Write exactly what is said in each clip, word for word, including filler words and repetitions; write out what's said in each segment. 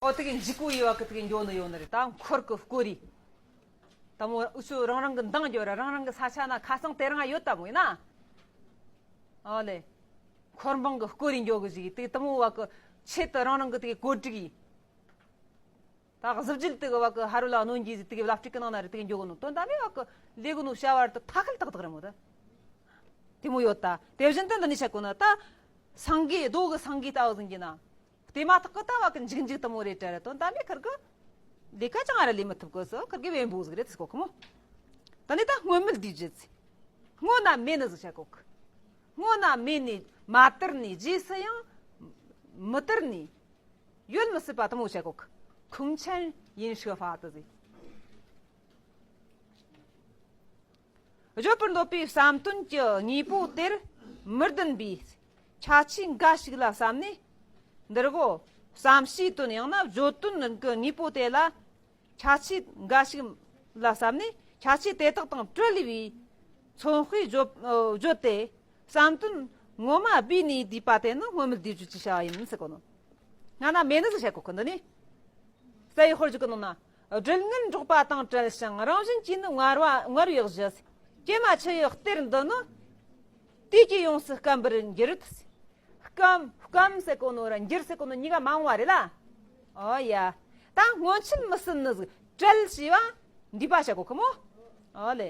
ཨོ་དེ་གི་འཇིགས་པོ་ཡི་བ་གི་དེ་གི་འགྱོ་ནི་ཡོད་ནི་རེད། ད་འཁོར་གི་སྐོར་རི། ད་མོ་འུ་ཚོ་རང་རང་གི་འདང་རྒྱོ་ར་རང་རང་གི་ས་ཆ་ན་ཁ་སང་དེ་རང་ཡོད་ད་མོ་ཡིན་ན། ཨོ་ལེ། འཁོར་འབངས་གི་སྐོར་རི་འགྱོ་གི་ཞིག་དེ་དེ་མོ་བ་གི་ཆེད་དུ་རང་རང་གི་དེ་གི་བཀོད་སྒྲིག་ཡི། ད་གཟི་བརྗིད་དེ་གི་བ་གི་ཧ་རུ་ལ་གནོན་གྱི་དེ་གི་བླ་སྤྲུལ་གི་ནང་ན་རེ་དེ་གི་འགྱོ་གི་ནོ་དོན་དམ་མེ་བ་གི་ལས་གི་ནོ་བྱ་བར་དུ་ཐ་ཁལ་ཏག་ཏག་རེད་མོ་ད། དེ་མོ་ཡོད་ད། དེ་བཞིན་དུ་འདི་ནི་བཤད་གོ་ན་ད། སངས་རྒྱས་རྡོ་གི་སངས་རྒྱས་ལྟ་བུ་ཟིན་གྱི་ན། དེ་མ་ཐག་གི་ལྟ་བ་གི་འཇིག་འཇིག་དུ་མོ་རེད་དྲ་ར་དོན་དམ་མེ་ཁིར་གི། ལས་ཀ་ཅང་ཨ་ར་ལས་མི་ཐུབ་གི་སོ་ཁིར་གི་བེམ་བུ་ཟིག་རེད་ཟིག་གོ་ཁི་མོ། ད་ནི་ད་སྔོན་མེད་དུས་བརྗེད་ཟིག་སྔོ་ན་མེད་ནི་ཟིག་བཤད་གོ་གི་སྔོ་ན་མེད་ནི་མ་དར་ནི་རྗེས་སུ་ཡང་མི་དར་ནི། ཡོད་མི་སྲིད་པ་དུ་མོ་བཤད་གོ་གི་ཁུང་ཆེན་ཡིན་ཧྲི་ཧྥ་དུ་ཟིག་བརྗོད་པར་འདོད་པའི་བསམ་དོན་གྱི་དངོས་པོ་དེར་མི་ལྡན་པའི་ཁྱད་ཆོས་འགའ་ཞིག་ལ་བསམ་ནས། འདིར་གོ་བསམ་བྱའི་དོན་ཡང་ན་བརྗོད་དོན་གྱི་དངོས་པོ་དེ་ལ་ཁྱད་ཆོས་འགའ་ཞིག་ལ་བསམ་ནས་ཁྱད་ཆོས་དེ་དག་དང་བྲལ་བའི་མཚོན་དཔེ་བརྗོད་བརྗོད་དེ་བསམ་དོན་ངོ་མ་སྦས་ནས་བསྡུས་པ་དེ་ནི་སྔོན་མེད་དུས་བརྗེད་ཀྱི་བྱ་བ་ཡིན་ཟེར་གོ་ནོ། སྔ་ན་མེད་ནི་ཟིག་བཤད་གོ་གི་འདི་ནི། རྩ་བའི་དཔེར་བརྗོད་ཀྱི་ནང་ན། སྦྲུལ་ངན་འགྲོགས་པ་དང་བྲལ་ཞིང་རང་བཞིན་གྱིས་ནི་མངར་བ་མངར་བའི་གཞི། ཀྱེ་མ་ཆུ་ཡི་གཏེར་འདི་ནི། དུས་ཀྱིས་ཡོངས་སུ་སྐམ་པར་འགྱུར། སྐམ་སྐམ་ཟེར་གོ་ནོ་ར་འགྱུར་ཟེར་གོ་ནོ་གཉིས་ཀ་མ་འོང་བ་རེད་ལ། ཨོ་ཡ། ད་སྔོན་ཆད་མི་སྲིད་ནི་ཟིག་བྲལ་ཞེས་པ་འདུས་པ་བྱ་གོ་གི་མོ། ཨོ་ལེ།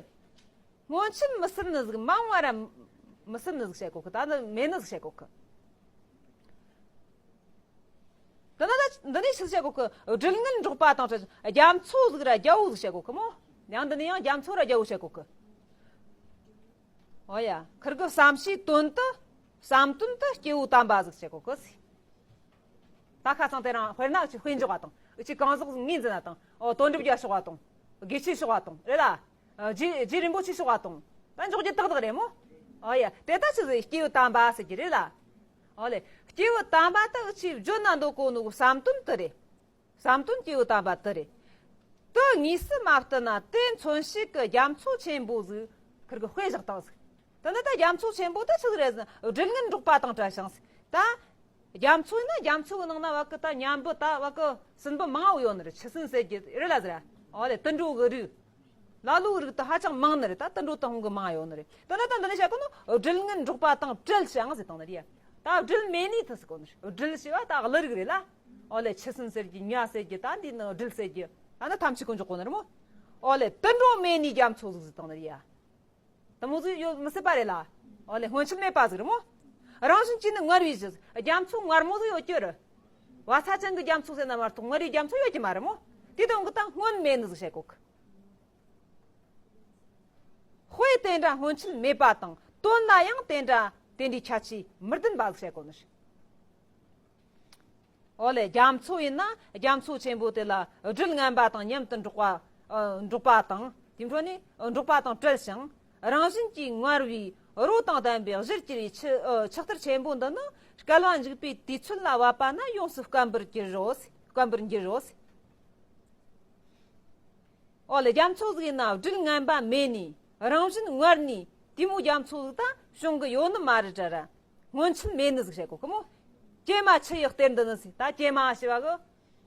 སྔོན་ཆད་མི་སྲིད་ནི་ཟིག་མ་འོང་བ་ར་མི་སྲིད་ནི་ཟིག་བྱ་གོ་གི་ད་ནི་མེད་ནི་ཟིག་བྱ་གོ་གི་དེ་ནི་ད་འདི་ནས་ཆི་ཟིག་བཤད་གོ་གི་སྦྲུལ་ངན་འགྲོགས་པ་དང་བྲལ་རྒྱ་མཚོ་ཟིག་ར་རྒྱ་བོ་ཟིག་བཤད་གོ་གི་མོ། ཡང་འདི་ནས་ཡང་རྒྱ་མཚོ་ར་རྒྱ་བོ་བཤད་གོ་གི་ཨོ་ཡ། ཁིར་གི་བསམ་བྱའི་དོན་དུ་བསམ་དོན་དུ་སྐྱེས་བུ་དམ་པ་ཟིག་བཤད་གོ་གི་ད་ཁ་སང་དེ་རང་དཔེར་ན་ཅིག་དཔེ་འཇོག་པ་དང་ཨུ་ཅི་གང་ཟག་ངོས་འཛིན་ན་དང་ཨོ་དོན་གྲུབ་རྒྱལ་ཤོག་པ་དང་དགེ་ཆོས་ཤོག་པ་དང་རེད་ལ། རྗེ་རྗེ་རིན་པོ་ཆེ་ཤོག་པ་དང་ད་འཇོག་རྒྱུ་ཏག་ཏག་རེད་མོ། ཨོ་ཡ། དེ་ད་ཆི་ཟིག་སྐྱེས་བུ་དམ་པ་ཟེར་གྱི་རེད་ལ། ཨོ་ལེ། སྐྱེས་བུ་དམ་པ་དག་ཆེས་བརྗོད་ན་འདོད་གོ་ནོ་བསམ་དོན་དུ་རེད། བསམ་དོན་སྐྱེས་བུ་དམ་པ་དུ་རེད། དུ་དངོས་སུ་མ་བསྟུན་ན་དེ་མཚོན་བྱེད་ཀྱི་རྒྱ་མཚོ་ཆེན་པོ་ཟིག་ཁིར་གི་དཔེ་བཞག་སྟངས་ཟིག་དེ་ནི་ད་རྒྱ་མཚོ་ཆེན་པོ་དུ་ཆི་ཟིག་རེད་ཟེར་ན་སྦྲུལ་ངན་འགྲོགས་པ་དང་བྲལ་ཞིང་ཟིག་ད། རྒྱ་མཚོ་ཡིན་ན་རྒྱ་མཚོ་གི་ནང་ན་བ་གི་ད་མཉམ་པོ་ད་བ་གི་སྲིན་པོ་མང་བོ་ཡོད་ནི་རེད། ཆུ་སྲིན་ཟེར་གྱི་རེད་ལ་ཟེར། ཨོ་ལེ་དུད་འགྲོ་གི་རིགས། ལ་ལུ་རིགས་དེ་ཧ་ཅང་མང་ནི་རེད། ད་དུད་འགྲོ་དང་ཧོང་གི་མང་ཡོད་ནི་རེད། དེ་ནི་ད་འདི་ནས་བཤད་གོ་ནོ་སྦྲུལ་ངན་འགྲོགས་པ་དང་བྲལ་ཞིང་ཟེར་དང་ནི་རེད། ད་སྦྲུལ་མེད་ནི་ཐུ་ཟེར་གོ་ནི་རེད། སྦྲུལ་ཞེས་པ་ད་གླུ་རིགས་རེད་ལ། ཨོ་ལེ་ཆུ་སྲིན་ཟེར་གྱི་ཉ་ཟེར་གྱི་ད་འདི་ནི་སྦྲུལ་ཟེར་གྱི་ད་ནི་ཐམས་ཅད་ཀུན་འཇོག་གོ་ནི་རེད་མོ། ཨོ་ལེ་དུད་འགྲོ་མེད་ནི་རྒྱ་མཚོ་ཟིག་ཟེར་དང་ནི་རེད་ཡ། དེ་མོ་ཟིག་ཡོད་མི་སྲིད་པ་རེད་ལ། ཨོ་ལེ་སྔོན་ཆད་མེད་པ་ཟིག་རེད་མོ། རང་བཞིན་གྱིས་ནི་མངར་བའི་གཞི། རྒྱ་མཚོ་མངར་མོ་ཟིག་ཡོད་རྒྱུ་རེད། བ་ཚྭ་ཅན་གྱི་རྒྱ་མཚོ་ཟེར་ན་མ་གཏོགས་མངར་བའི་རྒྱ་མཚོ་ཡོད་ཀྱི་མ་རེད་མོ། དེ་དང་གི་ད་སྔོན་མེད་ནི་ཟིག་བཤད་གོ་གི་དཔེ་དེ་འདྲ་སྔོན་ཆད་མེད་པ་དང་དོན་ལ་ཡང་དེ་འདྲ་དེ་འདྲའི་ཁྱད་ཆོས་མི་ལྡན་པ་ཟིག་བཤད་གོ་ནི་རེད། ཨོ་ལེ་རྒྱ་མཚོ་ཡིན་ན་རྒྱ་མཚོ་ཆེན་པོ་དེ་ལ་སྦྲུལ་ངན་པ་དང་མཉམ་དུ་འགྲོགས་པ་ཨ་འགྲོགས་པ་དང་དེ་འཕྲོ་ནས་འགྲོགས་པ་དང་བྲལ་ཞིང་རང་བཞིན་གྱིས་མངར་བའི་རོ་དང་ལྡན་པའི་གཞིར་གྱུར་པའི་ཆུ་ཨ་ཆུ་གཏེར་ཆེན་པོ་འདི་ནི་བསྐལ་པ་འཇིག་པའི་དུས་ཚོད་ལ་བབ་པ་ན་ཡོངས་སུ་སྐམ་པར་འགྱུར་རོ། སྐམ་པར་འགྱུར་རོ། ཨོ་ལེ་རྒྱ་མཚོ་ཟིག་ཡིན་ན་སྦྲུལ་ངན་པ་མེད་ནི་རང་བཞིན་མངར་ནི་དེ་མོ་རྒྱ་མཚོ་ཟིག་ད་བྱུང་གི་ཡོད་ནི་མ་རེད་དྲ་ར། སྔོན་ཆད་མེད་ནི་ཟིག་བཤད་གོ་གི་མོ། ཀྱེ་མ་ཆུ་ཡི་གཏེར་འདི་ནི་ཟིག་ད་ཀྱེ་མ་ཞེས་པ་གི་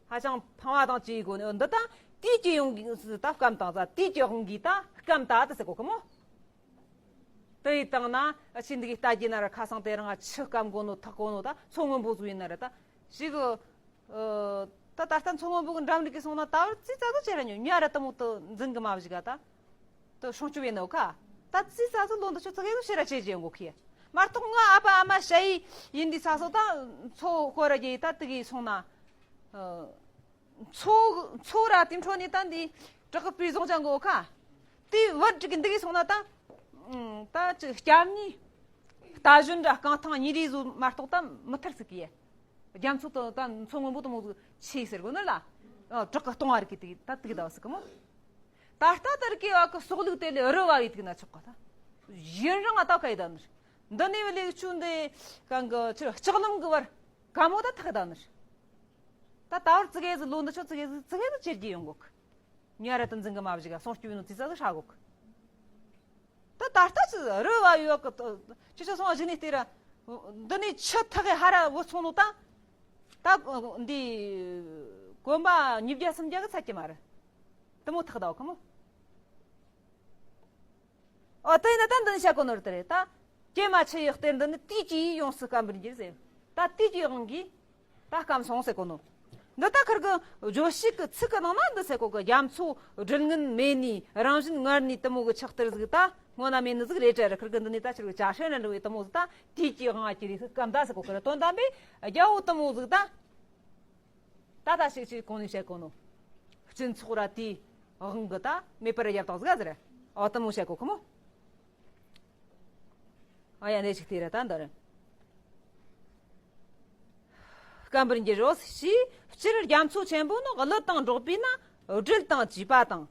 ཧ་ཅང་ཕངས་བ་དང་བཅས་གོ་ནི་འདི་ད་དུས་ཀྱིས་ཡོང་གི་ད་སྐམ་དང་ད་དུས་ཀྱི་དབང་གིས་ད་སྐམ་ད་དུ་ཟེར་གོ་གི་མོ། དེ་ཡི་སྟེང་ན་ཨ་ཆི་འདི་གི་ལྟ་རྒྱུ་ན་ར་ཁ་སང་དེ་རིང་ཨ་ཆུ་སྐམ་གོ་ནོ་ཐག་གོ་ནོ་ད་མཚོ་སྔོན་པོ་ཟིག་ཡིན་ན་ར་ད་ཞིག་གི་ཨ་ད་ད་ལྟ་མཚོ་སྔོན་པོ་གི་འགྲམ་རིག་གི་སོང་ན་ད་བར་ཙི་ཙ་ཙི་ཅེ་ར་ཉོ་ཉ་ར་ད་མོ་ད་འཛིན་གི་མ་བཞི་ག་ད་ད་སྲུང་སྐྱོབ་ཡིན་ནོ་ཁ་ད་ཙི་ཙ་ཙི་ལོ་འདི་ཆོ་ཙི་གེ་ཟིག་ཤེས་ར་ཆེ་ཅེ་ཡོང་གོ་ཁི་མ་གཏོགས་ང་ཨ་ཕ་ཨ་མ་ཞ་ཡི་ཡིན་འདི་ས་སོ་ད་མཚོ་ཤོར་ར་རྒྱུ་ད་དེ་གི་སོང་ན་ཨ། མཚོ་མཚོ་ར་དེ་འཕྲོ་ནས་ད་འདི་བྲག་གི་སྤུས་བཟང་ཅན་གོ་ཁ། དེ་བར་དྲུག་གི་འདི་གི་སོང་ན་ད། ད་ཅི་སྐྱབས་གནས། རྟ་བཞོན་འདྲ་རྐང་ཐང་གཉིས་རེ་ཟོ་མ་གཏོགས་ད་མི་ཐར་ཟིག་གི་རྒྱ་མཚོ་དང་ད་མཚོ་སྔོན་པོ་དུ་མོ་ཟིག་ཆེ་ཟེར་གོ་ནི་ལ། བྲག་གི་སྟོང་བ་རིག་གི་དེ་ད་དེ་གི་ཟེར་གི་མོ། ད་ལྟ་ད་རིག་གི་བ་གི་སྲོག་ལུག་དེ་ལས་རི་བ་ཡི་དེ་གི་ན་ཆོག་ག་ད། ཡུན་རིང་ང་ད་ཁ་ཡི་ད་ནི། འདི་ནས་བ་ལས་ཆུ་འདི་གང་གི་ཆུ་ལྕགས་ལམ་གི་བར་ག་མོ་ད་ཐག་ད་ནི། ད་ད་བར་ཙི་གེ་ཟིག་ལོ་འདི་ཆོ་ཙི་གེ་ཟིག་ཙི་གེ་ཟིག་ཅེར་གྱི་ཡོང་གོ་གི་ཉ་ར་ཏི་འཛིན་གི་མ་བཞི་ག་སྲུང་སྐྱོབ་ཡིན་ནོ་ཙི་ཙ་ཟིག་ཧྲ་གོ་གི་ད་ད་ལྟ་ཙི་རི་བ་ཡོད་གི་ཅི་ཆོ་སོང་བ་གཞི་ནས་ལྟོས་ར། འདི་ནས་ཆུ་ཐག་གི་ཧ་ར་བུད་སོང་ནོ་ད། ད་འདི་ གོམ་པ་ཉིས་བརྒྱ་སུམ་བརྒྱ་གི་ཚད་ཀྱི་མ་རེད། དེ་མོ་ཐག་ད་བ་ཁོ་མོ། ཨོ་དེ་ཡིན་ན་ད་འདི་ནི་བཤད་གོ་ནོ་རེད་དེ་རེད་ད། སྐྱེས་མ་ཆུ་ཡི་གཏེར་འདི་ནི་དུས་ཀྱིས་ཡོངས་སུ་སྐམ་པར་འགྱུར་ཟེར། ད་དུས་ཀྱི་དབང་གིས་ད་སྐམ་སོང་ཟེར་གོ་ནོ། འདི་ད་ཁིར་གི་བརྗོད་བྱེད་ཀྱི་ཚིག་གི་ནང་ན་འདི་ཟེར་གོ་གི། རྒྱ་མཚོ་སྦྲུལ་སྔོན་མེ་ནས་རང་བཞིན་མངར་ནས་དེ་མོ་གི་ཆགས་གཏེར་ཟིག་ད་སྔོན་ན་མེད་ནི་ཟིག་རེད་དྲ་ར། ཁིར་གི་འདི་ནས་ད་ཁིར་གི་ཅ་ཧྲེ་ན་འདྲ་བའི་དེ་མོ་ཟིག་ད་དུས་ཀྱི་དབང་གིས་རེད་སྐམ་ད་ཟེར་གོ་གི་ར། དོན་དམ་པའི་རྒྱ་བོ་དེ་མོ་ཟིག་ད། ད་ད་ཞིག་ཅིག་གོང་ནས་བཤད་གོ་ནོ། སྤྱི་ཚོགས་ར་དེའི་དབང་གི་ད་མེད་པར་རྒྱབ་དང་ཟིག་ཟེར། ཨོ་དེ་མོ་བཤད་གོ་ཁོ་མོ། ཨ་ཡ་འདི་ཞིག་དེ་ར་ད་འདི་རེད། སྐམ་པར་འགྱུར་རོ་ཞེས། སྤྱིར་རྒྱ་མཚོ་ཆེན་པོ་ནི་ཀླུ་དང་འགྲོགས་པས་ན་སྦྲུལ་དང་བཅས་པ་དང་།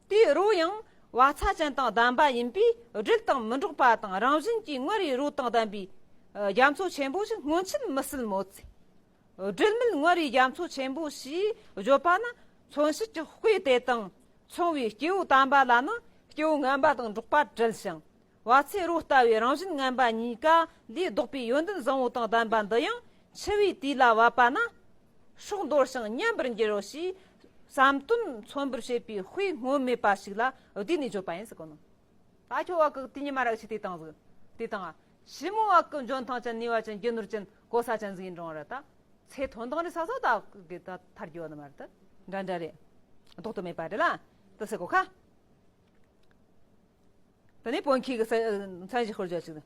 དེའི་རོ་ཡང་བ་ཚྭ་ཅན་དང་ལྡན་པ་ཡིན་པས་སྦྲུལ་དང་མི་འགྲོགས་པ་དང་། རང་བཞིན་གྱིས་མངར་བའི་རོ་དང་ལྡན་པའི་རྒྱ་མཚོ་ཆེན་པོ་ཞིག་སྔོན་ཆད་མི་སྲིད་མོད། སྦྲུལ་མེད་མངར་བའི་རྒྱ་མཚོ་ཆེན་པོ་ཞེས་བརྗོད་པ་ནི་མཚོན་བྱེད་ཀྱི་དཔེ་དེ་དང་མཚུངས་པའི་སྐྱེ་བོ་དམ་པ་ལ་ནི་སྐྱེ་བོ་ངན་པ་དང་འགྲོགས་པ་བྲལ་ཞིང་། བ་ཚྭའི་རོ་ལྟ་བུའི་རང་བཞིན་ངན་པ་གཉིས་ཀ་ལས་ལྡོག་པའི་ཡོན་ཏན་བཟང་བོ་དང་ལྡན་པ་འདི་ཡང་འཆི་བའི་དུས་ལ་བབ་པ་ན་སྲོག་འདོར་ཞིང་ཉམས་པར་འགྱུར་རོ་ཞེས་བསམ་དོན་མཚོན་པར་བྱེད་པའི་དཔེ་སྔོན་མེད་པ་ཞིག་ལ་བསྡུས་ནས་བརྗོད་པ་ཡིན་ཟེར་གོ་ནོ། ད་ཁྱོད་བ་གི་དེ་ཉི་མ་ར་ཞིག་དེ་དང་ཟིག་དེ་དང་ཨ། ཞི་མོ་བ་གི་འཇོན་ཐང་ཅན་ནུས་པ་ཅན་རྒྱུ་ནོར་ཅན་གོ་ས་ཅན་ཟིག་ཡིན་རུང་ར་ད། ཚེ་ཐོན་དང་རེ་ས་ས་ད་གི་ད་ཐར་རྒྱུ་བ་ནི་མ་རེད་ད། འདྲ་འདྲ་རེད། ལྡོག་ཏུ་མེད་པ་རེད་ལ། དེ་ཟེར་གོ་ཁ། དེ་ནས་བོན་ཁྱི་གི་ས་མཚན་ཞིག་ཤོར་རྒྱུ་ཅིག་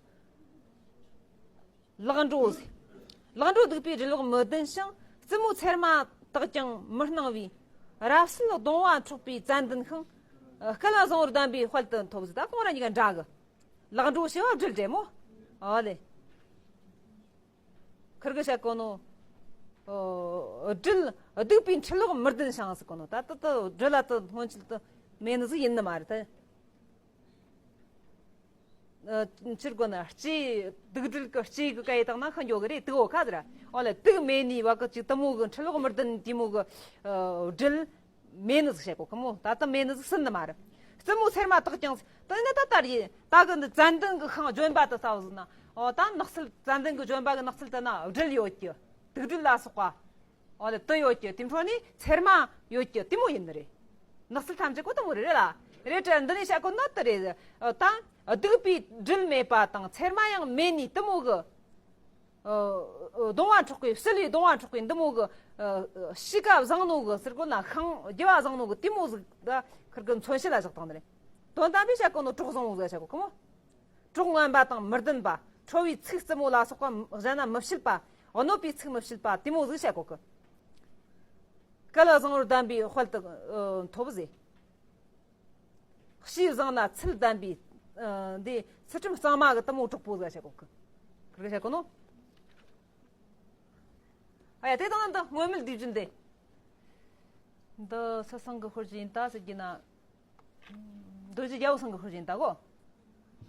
ལག་འགྲོ་ཟེར། ལག་འགྲོ་སྡིག་པའི་སྦྲུལ་ལོག་མི་ལྡན་ཞིང་། རྩུབ་མོའི་ཚེར་མ་དག་ཀྱང་མི་སྣང་བའི། རབ་གསལ་གདོང་བ་འཕྲོག་པའི་ཙན་དན་ཤིང་། སྐལ་བ་བཟང་བོར་ལྡན་པའི་དཔལ་དུ་ཐོབ་ཟེར། ད་ཁོང་ར་གཉིས་ཀ་འདྲ་གི། ལག་འགྲོ་ཞེས་པ་སྦྲུལ་འདྲེ་མོ། ཨོ་ལེ། ཁིར་གི་བཤད་གོ་ནོ། ཨོ། སྦྲུལ་སྡིག་པའི་འཕྲུལ་ལོག་མི་ལྡན་ཞིང་ཟེར་གོ་ནོ། ད་ད་ད་སྦྲུལ་ལ་ད་སྔོན་ཆད་ད་མེད་ནི་ཟིག་ཡིན་ནི་མ་རེད་ད། ཨ། ཕྱིར་གོ་ན་ལྕེ། སྡིག་སྦྲུལ་གི་ལྕེ་གི་བཀའ་ཡི་དག་ན་ཁ་འགྱོ་གི་རེད། དུག་འོ་ཁ་ཟེར། ཨོ་ལེ། དུག་མེད་ནི་བ་གི་ཅིག་དེ་མོ་གི་འཕྲུལ་ལོག་མི་ལྡན་དེ་མོ་གི། ཨ། སྦྲུལ་མེད་ནི་ཟིག་བཤད་གོ་ཁོ་མོ། ད་ལྟ་མེད་ནི་ཟིག་སྲིད་ནི་མ་རེད། རྩུབ་མོའི་ཚེར་མ་དག་ཀྱང་ཟེར། དེ་ནི་ད་ལྟར་ཡིན། ད་གི་འདི་ཙན་དན་གི་ཤིང་ལྗོན་པ་དེ་ས་བོ་ཟིག་ན། ཨོ་ད་ནགས་ཚལ་ཙན་དན་གི་ལྗོན་པ་གི་ནགས་ཚལ་དེ་ན་སྦྲུལ་ཡོད་ཀྱི། དུག་སྦྲུལ་ལ་སོགས་པ། ཨོ་ལེ། དུ་ཡོད་ཀྱི་དེ་འཕྲོ་ནི་ཚེར་མ་ཡོད་ཀྱི་དེ་མོ་ཡིན་ནི་རེད། ནགས་ཚལ་ཐམས་ཅད་ཀོ་དེ་མོ་རེད་ར། རེད་དྲ་འདི་ནས་བཤད་གོ་ནོ་དེ་རེད། ཨ། ད་སྡིག་པའི་སྦྲུལ་མེད་པ་དང་ཚེར་མ་ཡང་མེད་ནི་དེ་མོ་གི། ཨ། གདོང་བ་འཕྲོག་པའི་བསིལ་བའི་གདོང་བ་འཕྲོག་པའི་འདི་མོ་གི། ཨ། གཤིས་ཀ་བཟང་ནོ་གི་ཟེར་གོ་ན་ཤིང་རྒྱུ་བ་བཟང་ནོ་གི་དེ་མོ་ཟིག་ད་ཁིར་གི་མཚོན་བྱེད་ལ་བཞག་བཏང་ནི་རེད། དོན་དམ་པའི་བཤད་གོ་ནོ་གྲོགས་བཟང་བོ་ཟིག་བཤད་གོ་ཁོ་མོ། གྲོགས་ངན་པ་དང་མི་ལྡན་པ། ཁྲོ་བོའི་ཚིག་རྩུབ་མོ་ལ་སོགས་པ་གཞན་ན་མི་བཤད་པ། གནོད་པའི་ཚིག་མི་བཤད་པ་དེ་མོ་ཟིག་བཤད་གོ་གི། སྐལ་བ་བཟང་བོར་ལྡན་པའི་དཔལ་དུ། ཨ། ཐོབ་ཟེར། གཤིས་བཟང་ན་ཚུལ་ལྡན་པའི། ཨ། འདི་ཚུལ་ཁྲིམས་གཙང་མ་གི་དེ་མོ་གྲོགས་པོ་ཟིག་བཤད་གོ་གི། ག་རེ་བཤད་གོ་ནོ། ཨ་ཡ་དེ་དང་འདི་སྔོན་མེད་སྡེ་བརྒྱད་འདི། འདི་སུ་ཚང་གི་ཤོད་རྒྱུ་ཡིན་ད་ཟེར་རྒྱུ་ན། མདོ་རྒྱུད་རྒྱལ་པོ་ཚང་གི་ཤོད་རྒྱུ་ཡིན་ད་གོ།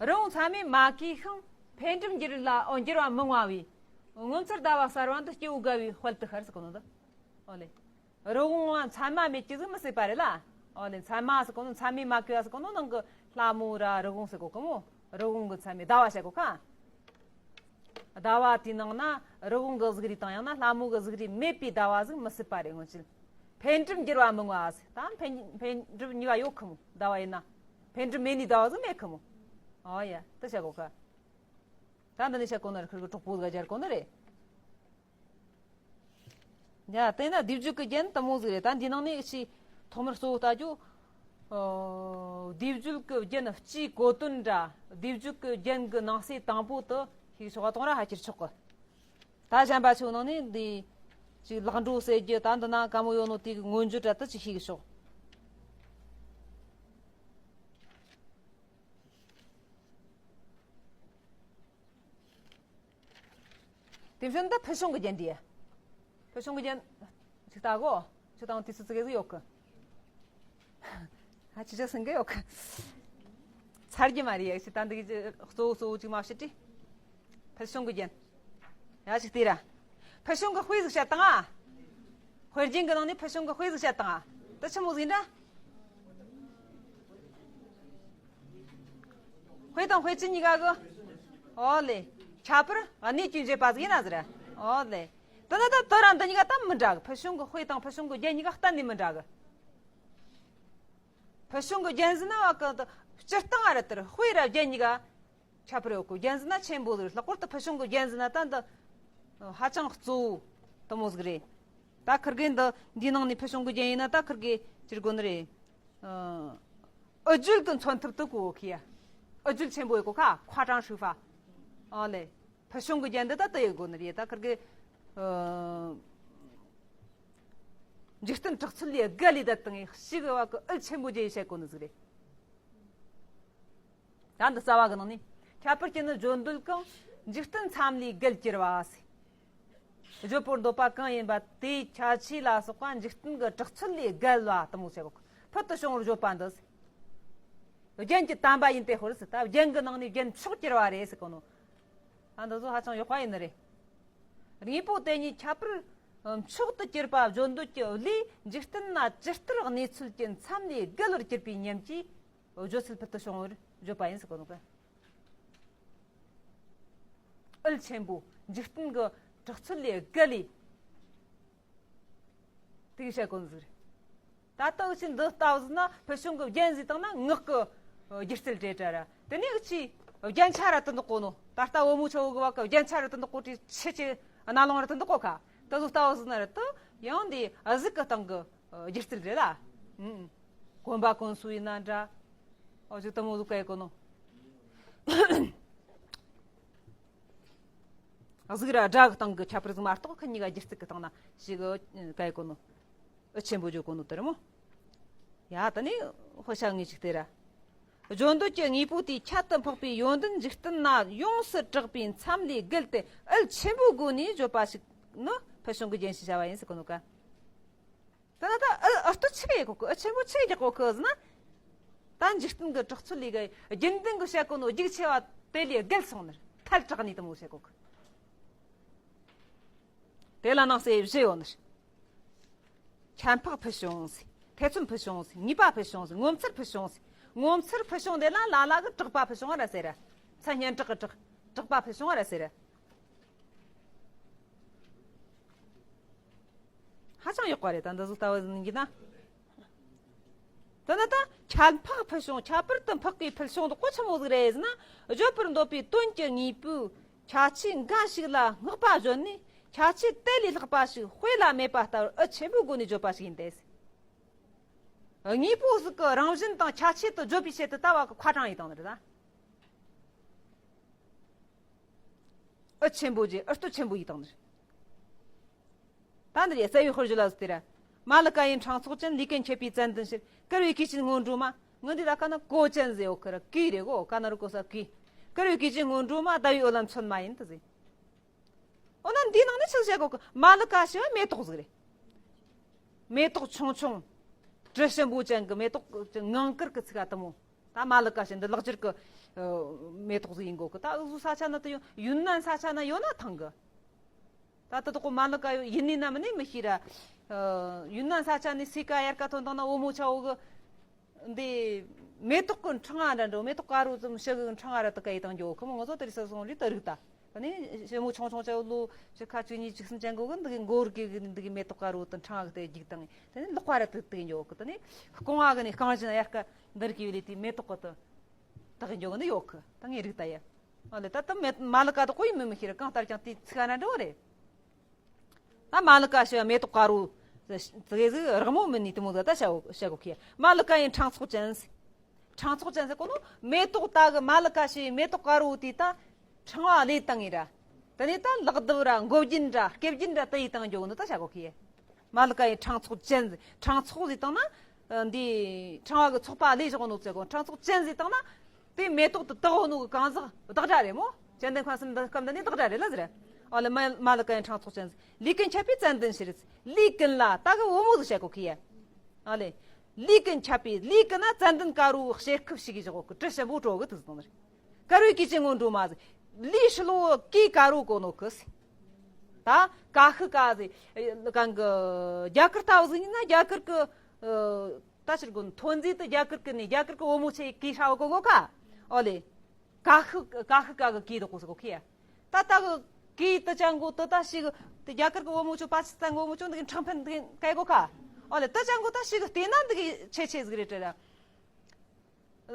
རི་བོང་མཚན་མོའི་མ་གིའི་ཤིང་། འཕེལ་འགྲིབ་འགྱུར་ལ། ཨོ། འགྱུར་བ་མི་མངའ་བའི། ངོ་མཚར་ཟླ་བ་གསར་བ་འདི། སྐྱེ་བོ་དགའ་བའི་དཔལ་དུ་ཤར་ཟེར་གོ་ནོ་འདི། ཨོ་ལེ། རི་བོང་བ་མཚན་མ་མེད་ཀྱི་ཟིག་མི་སྲིད་པ་རེད་ལ། ཨོ་ལེ། མཚན་མ་ཟེར་གོ་ནོ། མཚན་མོའི་མ་གི་བ་ཟེར་གོ་ནོ་ནང་གི་ལྷ་མོ་ར་རི་བོང་ཟེར་གོ་གི་མོ། རི་བོང་གི་མཚན་མོའི་ཟླ་བ་བཤད་གོ་ཁ། ཟླ་བ་དེའི་ནང་ན་རི་བོང་གི་གཟུགས་རིས་དང་ཡང་ན་ལྷ་མོ་གི་གཟུགས་རིས་མེད་པའི་ཟླ་བ་ཟིག་མི་སྲིད་པ་རེད། སྔོན་ཆད་འཕེལ་འགྲིབ་འགྱུར་བ་མི་མངའ་བ་ཟེར། ད་འཕེལ་འཕེལ་འགྲིབ་གཉིས་ཀ་ཡོད་ཁི་མོ། ཟླ་བ་ཡིན་ན་འཕེལ་འགྲིབ་མེད་ནི་ཟླ་བ་ཟིག་མེད་ཁི་མོ། ཨོ་ཡ། དེ་བཤད་གོ་ཁ། ད་འདི་ནས་བཤད་གོ་ནོ་རེད། ཁིར་གི་གྲོགས་པོ་ཟིག་སྦྱར་གོ་ནི་རེད། ཡ། དེས་ན་སྡེ་བརྒྱད་ཀྱི་རྒྱན་དེ་མོ་ཟིག་རེད། ད་འདི་ནང་ནས་ཅིག་ཐོག་མར་གཙོ་བོ་ལྟ་རྒྱུ། ཨོ། སྡེ་བརྒྱད་ཀྱི་རྒྱན་སྤྱིའི་གོ་དོན་འདྲ། སྡེ་བརྒྱད་ཀྱི་རྒྱན་གྱི་ནང་གསེས་དང་པོ་དེ་ཤེས་ཆོག་པ་དང་ར་ཧ་ཅིར་ཆོག་གི། ད་གཞན་པ་ཆོ་ནང་ནས་འདི་ཅིག་ལག་འགྲོ་ཟེར་རྒྱུ་ད་འདི་ན་དཀའ་མོ་ཡོད་ནོ་དེ་གི་མངོན་བརྗོད་འདྲ་དེ་ཅིག་ཤེས་ཆོག། དེ་བཞིན་དུ་ཕུལ་བྱུང་གི་རྒྱན་འདི། ཕུལ་བྱུང་གི་རྒྱན་ཅིག་ལྟ་གོ། ཁྱོད་དང་དུས་ཚོད་ཙི་གེ་ཟིག་ཡོད་གི། ཧ་ཅི་ཅག་སེང་གེ་ཡོད་གི། ཚར་གྱི་མ་རེད་ཡ། ཅི་ད་འདི་གི་གཙོ་བོ་གཙོ་བོ་ཅིག་མ་བཤད་དྲི། ཕུལ་བྱུང་གི་རྒྱན། ཡ་ཅིག་ལྟོས་ར། ཕུལ་བྱུང་གི་དཔེ་ཟིག་བཤད་དང་ཨ། དཔེ་རྒྱན་གི་ནང་ནས་ཕུལ་བྱུང་གི་དཔེ་ཟིག་བཤད་དང་ཨ། དེ་ཆི་མོ་ཟིག་ཡིན་འདྲ། དཔེ་དང་དཔེ་ཅན་གཉིས་ཀ་གི། ཨོ་ལེ། ཁྱད་པར་གནས་ཀྱི་འབྱེད་པ་ཟིག་ཡིན་ན་ཟེར། ཨོ་ལེ། དེ་ན་ད་དེ་ར་འདི་གཉིས་ཀ་ད་མི་འདྲ་གི། ཕུལ་བྱུང་གི་དཔེ་དང་ཕུལ་བྱུང་གི་རྒྱན་གཉིས་ཀ་གཏན་ནས་མི་འདྲ་གི། ཕུལ་བྱུང་གི་རྒྱན་ཟེར་ན་བ་གི་ད་སྤྱིར་བཏང་ཨ་ར་དེར་དཔེ་ར་རྒྱན་གཉིས་ཀ་ཁྱད་པར་ཡོད་གི། རྒྱན་ཟེར་ན་ཆེན་པོ་ཟིག། ལྷག་པར་དུ་ཕུལ་བྱུང་གི་རྒྱན་ཟེར་ན་ད་འདི་ཧ་ཅང་གཙོ་བོ་དེ་མོ་ཟིག་རེད། ད་ཁིར་གེ་འདི་འདིའི་ནང་ནས་ཕུལ་བྱུང་གི་རྒྱན་ཡིན་ན་ད་ཁིར་གེ་ཅི་དགོས་ནི་རེད། ཨ། འུ་བརྗོད་ཀྱི་མཚོན་ཐབས་དེ་གོ་གི་ཡ། འུ་བརྗོད་ཆེན་པོ་ཡི་གོ་ཁ། 夸张手法། ཨ་ལེ། ཕུལ་བྱུང་གི་རྒྱན་འདི་ད་དེ་ཡི་གོ་ནི་རེད། ད་ཁིར་གེ་ཨ། འཇིག་རྟེན་གྲགས་ཚོད་ལས་བརྒལ་ལས་ད་དང་ཡི་ཞིག་བ་གི་འུད་ཆེན་པོ་རྒྱན་བཤད་གོ་ནི་ཟིག་རེད། ད་འདི་རྩ་བ་གི་ནང་ནས་ཁྱད་པར་གྱི་ནི་བརྗོད་འདོད་གང་འཇིག་རྟེན་མཚམས་ལས་བརྒལ་གྱུར་བ་ཟེར། བརྗོད་པར་འདོད་པ་གང་ཡིན་པ་དེའི་ཁྱད་ཆོས་ལ་སོགས་པ་འཇིག་རྟེན་གྱི་གྲགས་ཚོད་ལས་བརྒལ་བ་དེ་མོ་བྱེད་གོ། ཕུལ་དུ་བྱུང་བར་བརྗོད་པ་འདི་ཟེར། རྒྱན་གྱི་དམ་པ་ཡིན་ཏེ་ཧོར་ཟེར། ད་རྒྱན་གྱི་ནང་ནས་རྒྱན་མཆོག་གྱུར་བ་རེད་ཟེར་གོ་ནོ། ད་འདི་ཚོ་ཧ་ཅང་ཡག་པ་ཡིན་ནི་རེད། དངོས་པོ་དེ་ཉིད་ཁྱད་པར་མཆོག་ཏུ་གྱུར་པ་བརྗོད་འདོད་ཀྱི་ལས་འཇིག་རྟེན་ན་ཇི་ལྟར་གནས་ཚུལ་གྱི་མཚམས་ལས་བརྒལ་བར་གྱུར་པའི་ཉམས་ཀྱིས། བརྗོད་ཚུལ་ཕུལ་དུ་བྱུང་བར་བརྗོད་པ་ཡིན་ཟེར་གོ་ནོ་གི། འུད་ཆེན་པོ། འཇིག་རྟེན་གྱི་གྲགས་ཚོད་ལས་བརྒལ་ལས། དེ་གི་བཤད་གོ་ནོ་ཟིག་རེད། ད་ལྟ་འུ་ཆོས་འདི་ལྟ་བུ་ཟིག་ན་ཕུལ་བྱུང་གི་རྒྱན་ཟིག་བཏང་ན་ངག་གི་སྒྱུ་རྩལ་རེད་དྲ་ར། དེ་ནས་འུ་ཆོས་རྒྱན་ཆ་ར་དུ་འདོག་གོ་ནོ། ད་ལྟ་བུ་མོ་ཆ་བོ་གི་བ་གི་རྒྱན་ཆ་ར་དུ་འདོག་གོ་དྲི་ཆི་ཆི་རྣ་ལོང་ར་དུ་འདོག་གོ་ཁ། ད་འདི་ལྟ་བུ་ཟིག་ན་ར་དུ་ཡང་འདི་ཨ་ཟིག་གི་སྟེང་གི་སྒྱུ་རྩལ་རེད་ལ། ཨུམ། གོན་པ་གོན་སྲོལ་ཡིན་ན་འདྲ། ཨོ་ཅིག་དེ་མོ་ཟིག་ག་ཡི་གོ་ནོ། གཟུགས་ར་སྒྲ་གི་སྟེང་གི་ཁྱད་པར་ཟིག་མ་གཏོགས་ཁ་གཉིས་ཀ་སྒྱུ་རྩལ་གི་སྟེང་ན་ཞིག་གི་ག་ཡི་གོ་ནོ། འུད་ཆེན་པོ་བརྗོད་གོ་ནོ་དེ་རེད་མོ། ཡ་ད་ནི་དཔེ་བྱ་ངེས་ཅིག་དེ་ར། བརྗོད་འདོད་ཀྱི་དངོས་པོ་དེའི་ཁྱད་དུ་འཕགས་པའི་ཡོན་ཏན་འཇིག་རྟེན་ན་ཡོངས་སུ་གྲགས་པའི་མཚམས་ལས་བརྒལ་ཏེ་འུད་ཆེན་པོའི་སྒོ་ནས་བརྗོད་པ་ཞིག་ནི་ཕུལ་བྱུང་གི་རྒྱན་ཞེས་བྱ་བ་ཡིན་ཟེར་གོ་ནོ་ག། ད་ད་ད་ཨ་ཨ་སྟོད་ཆི་གི་ཡེ་གོ་གི། ཨ་ཆེན་པོ་ཆི་གི་ཡེ་གོ་གི་ཟེར་ན། ད་འཇིག་རྟེན་གྱི་གྲགས་ཚོད་ལས་གི་རྒྱུན་ལྡན་གྱི་བཤད་གོ་ནོ་རྒྱུག་ཆེ་བ་དེ་ལས་བརྒལ་སོང་ནི། ཐལ་དྲགས་ནི་དེ་མོ་བཤད་གོ་གི། དེ་ལ་ནང་གསེས་བཞི་ཡོད་ནི། ཁྱད་འཕགས་ཕུལ་བྱུང་ཟེར། ཐེ་ཚོམ་ཕུལ་བྱུང་ཟེར། ངེས་པ་ཕུལ་བྱུང་ཟེར། ངོ་མཚར་ཕུལ་བྱུང་ཟེར། ངོ་མཚར་ཕུལ་བྱུང་དེ་ལ་ལ་ལ་གི་གྲགས་པ་ཕུལ་བྱུང་ར་ཟེར་ར། མཚན་སྙན་གྲགས་གི་གྲགས་གྲགས་པ་ཕུལ་བྱུང་ར་ཟེར་ར། ཧ་ཅང་ཡག་པ་རེད། ད་འདི་ཟིག་ལྟ་བུ་ཡིན་གྱི་ན། དེ་ནི་ད་ཁྱད་འཕགས་ཕུལ་བྱུང་། ཁྱད་པར་དུ་འཕགས་པའི་ཕུལ་བྱུང་དེ་གོ་ཆི་མོ་ཟིག་རེད་ཟེར་ན། བརྗོད་པར་འདོད་པའི་དོན་གྱི་དངོས་པོའི་ཁྱད་ཆོས་འགའ་ཞིག་ལ་བསྔགས་པ་བརྗོད་ནས། ཁྱད་ཆོས་དེ་ལས་ལྷག་པ་ཞིག་དཔེ་ལ་མེད་པ་ལྟར་འུད་ཆེན་པོའི་སྒོ་ནས་བརྗོད་པ་ཞིག་ཡིན་ཏེ། དངོས་པོ་ཟིག་གི་རང་བཞིན་དང་ཁྱད་ཆོས་དེ་བརྗོད་པའི་ཆེད་དུ་ལྟ་བ་གི་ཁ་གྲངས་ཡིན་དང་ནི་རེད་ད། འུད་ཆེན་པོ་རྗེ་འུད་སྟོད་ཆེན་པོ་ཡིས་བཏང་ནི། ད་འདིར་ཡ་རྩ་བའི་དཔེར་བརྗོད་ལ་ཟེར་ར། མ་ལི་ཀ་ཡི་འཕྲང་ཚོགས་ཅན། ལུས་ཀུན་ཁྱབ་པའི་ཙན་དན་ཕྱིར། དཀར་བའི་གོས་ཅན་སྔོན་འགྲོ་མ། ངི་འདི་ད་ཀ་ན་གོས་ཅན་ཟེར་ཡོད་ཁི་ར། གོས་རེད་གོ། ཀ་ན་རུ་གོ་ས་གོས། དཀར་བའི་གོས་ཅན་སྔོན་འགྲོ་མ། ཟླ་བའི་འོད་ལ་མཚོན་མ་ཡིན་དུ་ཟེར། འོ་ན་འདིའི་ནང་ནས་ཆི་ཟེར་གོ་གི། མ་ལི་ཀ་ཞེས་པ་མེ་ཏོག་ཟིག་རེད། མེ་ཏོག་ཆུང་ཆུང་། དྲི་ཞིམ་པོ་ཅན་གི་མེ་ཏོག་ངང་དཀར་གི་ཚིག་ག་དུ་མོ། ད་མ་ལི་ཀ་ཞེས་འདི་ལག་འཁྱེར་གི་ཨ་མེ་ཏོག་ཟིག་ཡིན་གོ་གི། ད་འུ་ཟོ་ས་ཆ་ན་དུ་ཡོད། ཡུན་ནན་ས་ཆ་ན་ཡོད་ན་ཐང་གི། ད་དུ་དོ་གོ་མ་ལི་ཀ་ཡོད་ཡིན་ནི་ན་མིན་ནི་མི་ཤེས་ར། ཨ་ཡུན་ནན་ས་ཆ་ནས་སུས་ཀ་དབྱར་ཀ་ཐོན་དང་ན་བུ་མོ་ཆ་བོ་གི་འདི་མེ་ཏོག་གི་འཕྲང་ང་འདྲ་འགྲོ། མེ་ཏོག་དཀར་རོ་ཙམ་ཞིག་གི་འཕྲང་ང་ར་དུ་ཀ་ཡི་དང་འགྱོ་གི་མོ། ང་ཚོ་དེ་རིགས་ས་སོང་རིགས་དུ་རིགས་ད། ད་ནི་ཞི་མོ་ཆུང་ཆུང་ཆ་བོ་ལོ་ཞིག་ཁ་བཅུ་གཉིས་བཅུ་གསུམ་ཅན་གོ་གི་འདི་གི་མགོ་རུ་གི་འདི་གི་མེ་ཏོག་དཀར་རོ་དང་འཕྲང་ང་གི་དེ་རྒྱུག་དང་། དེ་ནི་ལག་པ་ར་དུ་དུ་འགྱོ་གི། ད་ནི་རྐང་བ་གི་ནི་རྐང་བཞིན་དབྱར་ཀ་འདིར་གི་ཡོད་ལི་དེ་མེ་ཏོག་གི་དུ་དག་འགྱོ་གི་ནི་ཡོད་གི། ད་ངའི་རིགས་ད་ཡ། ཨ་ལེ་ད་ད་མེ་མ་ལི་ཀ་དུ་ཀོ་ཡིན་མིན་མི་ཤེས་ར། གང་ལྟར་ཀྱང་དེ་ཚིག་ཨ་ན་འགྲོ་རེད། ད་མ་ལི་ཀ་ཞེས་པ་མེ་ཏོག་དཀར་རོ་ཙི་གེ་ཟིག་རག་མོ་མིན་ནི་དེ་མོ་ཟིག་ད་བྱ་བྱ་གོ་ཁི། མ་ལི་ཀ་ཡི་འཕྲང་ཚོགས་ཅན། འཕྲང་ཚོགས་ཅན་ཟེར་གོ་ནོ་མེ་ཏོག་ད་གི་མ་ལི་ཀ་ཞེས་མེ་ཏོག་དཀར་རོ་དེ་ད་འཕྲང་བ་ལས་བཏང་ངེ་ར། དེ་ནས་ད་ལག་རྡིབ་ར་མགོ་རྒྱན་ར་སྐེ་རྒྱན་ར་དེ་ཡི་བཏང་འགྱོ་གི་ནི་ད་བྱ་གོ་ཁི། མ་ལི་ཀ་ཡི་འཕྲང་ཚོགས་ཅན་ཟེར། འཕྲང་ཚོགས་ཟེར་བཏང་ན་འདི་འཕྲང་བ་གི་ཚོགས་པ་ལས་བཞག་ནོ་ཟེར་གོ། འཕྲང་ཚོགས་ཅན་ཟེར་བཏང་ན། དེ་མེ་ཏོག་ཏུ་བཏགས་ནོ་གི་གང་ཟག་བདག་སྒྲ་རེད་མོ། ཙན་དན་ཁ་སུམ་འདི་སྐབས་འདི་ནི་བདག་སྒྲ་རེད་ལ་ཟེར། ཨ་ལེ་མ་མ་ལི་ཀ་ཡི་འཕྲང་ཚོགས་ཅན་ཟེར། ལུས་ཀུན་ཁྱབ་པའི་ཙན་དན་ཕྱིར། ལུས་ཀུན་ལ་ད་གི་བུ་མོ་ཟིག་བཤད་གོ་ཁི་ཡ། ཨ་ལེ། ལུས་ཀུན་ཁྱབ་པའི་ལུས་ཀུན་ན་ཙན་དན་དཀར་རོ་ཞེས་ཁུབ་ཞིག་གི་བཞག་གོ་གི། དྲི་ཞིམ་པོ་དྲོ་གི་དུ་ཟེར་ནི། དཀར་བའི་གོས་ཅན་སྔོན་འགྲོ་མ་ཟེར། ལུས་ཧྲིལ་བོ་གོས་དཀར་རོ་གོ་ནོ་གི་ཟེར། ད་ཀ་ཤི་ཀ་ཟེར། གང་གི་རྒྱ་གར་ལྟ་བུ་ཟིག་ཡིན་ན་རྒྱ་གར་གི་ཨ། ད་ཕྱིར་གོ་ཐོན་རྫས་དུ་རྒྱ་གར་གི་ནི་རྒྱ་གར་གི་བུ་མོ་ཆེ་གི་ཧྲ་བ་གོ་གོ་ཁ། ཨོ་ལེ། ཀ་ཤི་ཀ་ཤི་ཀ་གི་གི་དོ་གོ་སོ་གོ་ཁི་ཡ། ད་ད་གི་ གི་དུ་ཅང་གོ་དུ་ད་ཞིག་དེ་རྒྱ་གར་གི་བུ་མོ་ཆོ་པ་ཅི་སྟན་གི་བུ་མོ་ཆོ་འདི་གི་ཕྲེང་འཕེན་འདི་གི་སྐད་གོ་ཁ། ཨོ་ལེ་དུ་ཅང་གོ་ད་ཞིག་བལྟས་ན་འདི་གི་ཆེ་ཆེ་ཟིག་རེད་དྲ།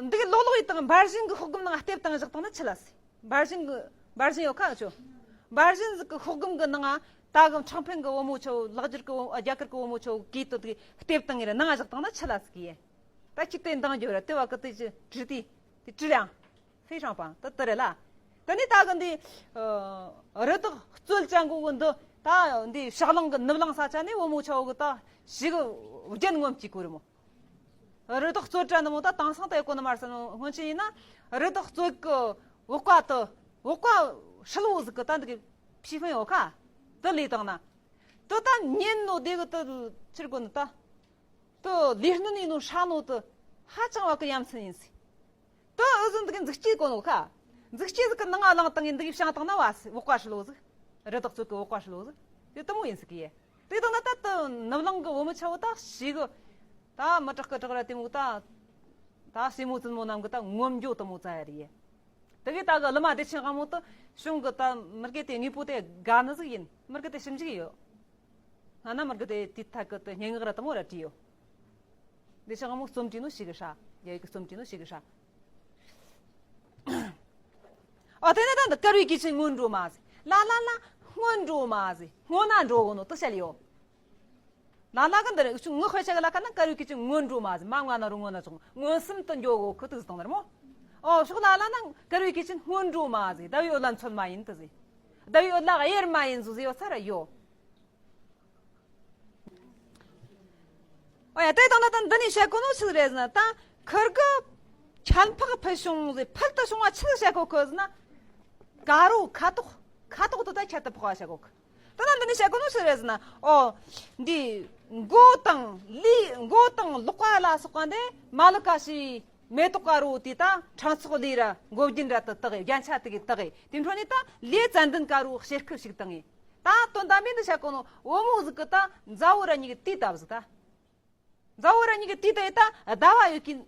འདི་གི་ལོག་ལོག་ཡི་དང་འབར་ཞིང་གི་ཤོག་སྒམ་ནང་ལྟེབ་བཏང་བཞག་བཏང་ན་ཆི་ལ་སི། འབར་ཞིང་གི་འབར་ཞིང་ཡོད་ཁ་ཆོ། འབར་ཞིང་ཟིག་གི་ཤོག་སྒམ་གི་ནང་ད་གི་ཕྲེང་འཕེན་གི་བུ་མོ་ཆོ་ལག་སྒྱུར་གི་བུ་རྒྱ་གར་གི་བུ་མོ་ཆོ་གི་དུ་དེ་ལྟེབ་བཏང་ངེ་ར་ནང་བཞག་བཏང་ན་ཆི་ལ་སི་གི་ཡེ། ད་ཅི་དེ་འདང་རྒྱུ་ར་དེ་བ་གི་དེ་ཅི་བྲི་དེ་དེ་བྲི་རང་། 非常棒 ད་དེ་རེད་ལ། ད་ནི་ད་གི་འདི་རི་དྭགས་རྩོད་ཅན་གོ་གི་འདི་ད་འདི་ཤག་ལང་གི་ནུབ་ལང་ས་ཆ་ནས་བུ་མོ་ཆོ་གི་ད་ཞིག་རྒྱན་ངོམ་གཅིག་གོ་རི་མོ། རི་དྭགས་རྩོད་དྲ་ནི་མོ་ད་དེང་སང་ད་ཡ་གོ་ནི་མར་ས་ནོ་སྔོན་ཆད་ཡིན་ན་རི་དྭགས་རྩོད་གི་འོག་པ་དུ་འོག་པ་ཧྲིལ་བོ་ཟིག་གི་ད་འདི་གི་ཕྱི་ཕན་ཡོད་ཁ། དུ་ལས་བཏང་ན་དུ་ད་ཉན་ནོ་དེ་གི་དུ་ཕྱིར་གོ་ནི་ད་དུ་ལས་སྣོན་ཡིན་ནོ་ཧྲ་ནོ་དུ་ཧ་ཅང་བ་གི་ཡ་མཚན་ཡིན་སི། དུ་ཨུ་ཟིན་འདི་གི་འཛུགས་སྐྱེས་གོ་ནོ་ཁ། འཛུགས་སྐྱེས་ཟིག་གི་ནང་ང་ལངས་བཏང་ངེ་འདི་གི་བྱང་བཏང་ན་བ་སི་འོག་པ་ཧྲིལ་བོ་ཟིག་རི་དྭགས་རྩོད་གི་འོག་པ་ཧྲིལ་བོ་ཟིག་དེ་དུ་མོ་ཡིན་སི་གི་ཡེ། དེ་དང་ན་ད་དུ་ནུབ་ལང་གི་བུ་མོ་ཆ་བོ་ད་ཞིག་གི་ད་མི་དྲག་གི་དྲག་ར་དེ་མོ་ད་ད་སྲས་མོ་བཙུན་མོ་རྣམས་གི་ད་ངོམ་འགྱོ་དུ་མོ་ཙ་ཡ་རེད་ཡེ། དེ་གི་ད་གི་ལི་མ་བདེ་ཆེན་དབང་མོ་དུ་གཞུང་གི་ད་མི་རྒེ་དེ་དངོས་པོ་དེ་དགའ་ནི་ཟིག་ཡིན། མི་རྒེ་དེ་ཞིབ་འཇུག་ཡོད། ང་ན་མི་རྒེ་དེ་དེ་ཐད་གི་དུ་སྙན་ངག་ར་དུ་མོ་ར་བྲིས་ཡོད། བདེ་ཆེན་དབང་མོ་རྩོམ་བྲིས་ནོ་ཞིག་གི་ཧྲ། རྒྱ་ཡིག་གི་རྩོམ་བྲིས་ནོ་ཞིག་གི་ཧྲ། ཨ་དེ་ནས་ད་འདི་དཀར་བའི་གོས་ཆེན་སྔོན་འགྲོ་མ་ཟེར། ལ་ལ་ལ་སྔོན་འགྲོ་མ་ཟེར། སྔོན་ན་འགྲོ་གོ་ནོ་དུ་བཤད་ཡོད། ལ་ལ་གི་འདི་རེད་ངི་དཔེ་ཆ་གི་ལ་ཁ་ན་དཀར་བའི་གོས་ཆེན་སྔོན་འགྲོ་མ་ཟེར། མ་ང་ན་རུ་སྔོན་ན་ཆོག་མངོན་སུམ་དུ་འགྱོ་གོ་ཁུ་དུ་ཟིག་དང་ནར་མོ། ཨོ་ཕྱོགས་ལ་ལ་ན་དཀར་བའི་གོས་ཆེན་སྔོན་འགྲོ་མ་ཟེར། ཟླ་བའི་འོད་ལ་མཚོན་མ་ཡིན་དུ་ཟེར། ཟླ་བའི་འོད་ལ་གཡེར་མ་ཡིན་ཟུ་ཟེར་ཡོད་ཚར་ཡོད། ཨོ་ཡ་དེ་དང་ད་ད་འདི་ནས་བཤད་གོ་ནོ་ཆི་རེད་ཟེར་ན་ད་ཁིར་གི་ཁྱད་འཕགས་ཕུལ་བྱུང་ཟེར་ཕུལ་དུ་བྱུང་བ་ཆི་བཤད་གོ་གི་ཟེར་ན། དཀར་རོ་ཁ་དོག་ཁ་དོག་དུ་ད་ཁྱད་དུ་འཕགས་པ་བཤད་གོ་གི། ད་ན་འདི་ནས་བཤད་གོ་ནོ་ཆི་རེད་ཟེར་ན་ཨོ་འདི་མགོ་དང་ལུས་མགོ་དང་ལག་པ་ལ་སོགས་པ་འདི་མ་ལི་ཀ་ཤི་མེ་ཏོག་དཀར་རོ་དེ་ད་ཕྲེང་ཚོགས་ལས་ར་མགོ་རྒྱན་ར་དུ་དག་རྒྱན་ཆ་དེ་གི་དག་དེ་འཕྲོ་ནས་ད་ལས་ཙན་དན་དཀར་རོ་ཤེར་ཁུ་ཞིག་དང་ངེ། ད་དོན་དམ་པའི་འདི་བཤད་གོ་ནོ་བུ་མོ་ཟིག་གི་ད་མཛའ་བོ་ར་གཉིས་ཀྱི་དུས་སྟབས་ཟིག་ད། མཛའ་བོ་ར་གཉིས་ཀྱི་དུས་དེ་ད་ཟླ་བ་ཡོད་ཀྱི་